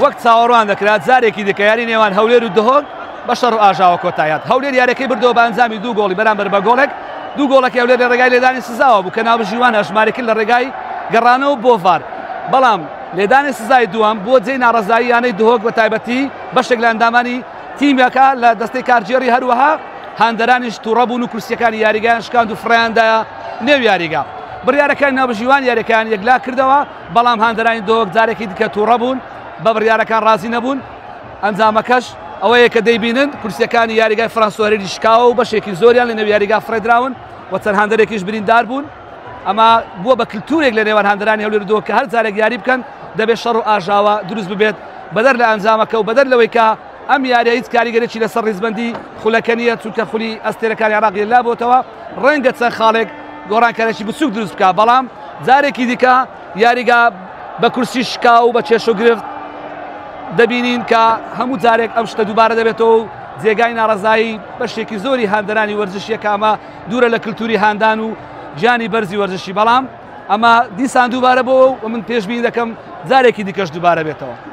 وەک چاوەڕوان دەکرا جارێکی دیکە یاری نێوان هەولێر و دهۆک بە شەڕ و ئاژاوە کۆتاییات. هەولێر یاریەکەی بردەوە بە ئەنجامی دوو گۆڵی بەرامبەر بە گۆڵێک. دوو گۆڵەکەی هەولێر لە ڕێگای لێدانی سزاوە بوو کە ناوبژیوان هەژماری کرد لە ڕێگای گەڕانەوە بۆ ڤار. بەڵام لێدانی سزای دووەم بووە جێی ناڕەزایی یانەی دهۆک بە تایبەتی بەشێک لە ئەندامانی تیمەکە لە دەستەی کارگێڕی، هەروەها هاندەرانیش تووڕە بوون و کورسیەکانی یاریگایان شکاند و فڕێیاندایە نێو یاریگا. بڕیارەکانی ناوبژیوان یاریەکەیان یەکلا کردەوە، بەڵام هاندەرانی دهۆک جارێکی دیکە تووڕە بوون، بە بڕیارەکان ڕازی نەبوون. ئەنجامەکەش ئەوەیە کە دەیبینن کورسیەکانی یاریگای فرانسۆ هەرێری شکاوە و بەشێکی زۆریان لە نێو یاریگا فڕێدراون و چەند هاندەرێکیش بریندار بوون. ئەمە بووە بە کللتورێک لە نێوان هاندەرانی هەولێر دهۆک کە هەر جارێک یاری بکەن دەبێت شەڕ و ئاژاوە دروست ببێت، بەدەر لە ئەنجامەکە و بەدەر لەوەی کە ئەم یاریە هیچ کاریگەرێکی لەسەر ڕیزبەندی خولەکە نییە، چونکە خولی ئەستێرەکانی عێراق یەلا بۆتەوە، ڕەنگە چەند خاڵێک گۆڕانکاریی بچووک دروست بکات، بەڵام جارێکی دیکە یاریگا بە کورسی شکا و بە کێشە و گرفت دەبینین کە هەموو جارێک ئەم شتە دووبارە دەبێتەوە و جێگای ناڕەزایی بەشێکی زۆری هاندەرانی وەرزشیە کە ئەمە دوورە لە کللتوری هاندان و گیانی بەرزی وەرزشی، بەڵام ئەمە دیسان دووبارە بۆ و من پێشبینی دەکەم جارێکی دیکەش دووبارە بێتەوە.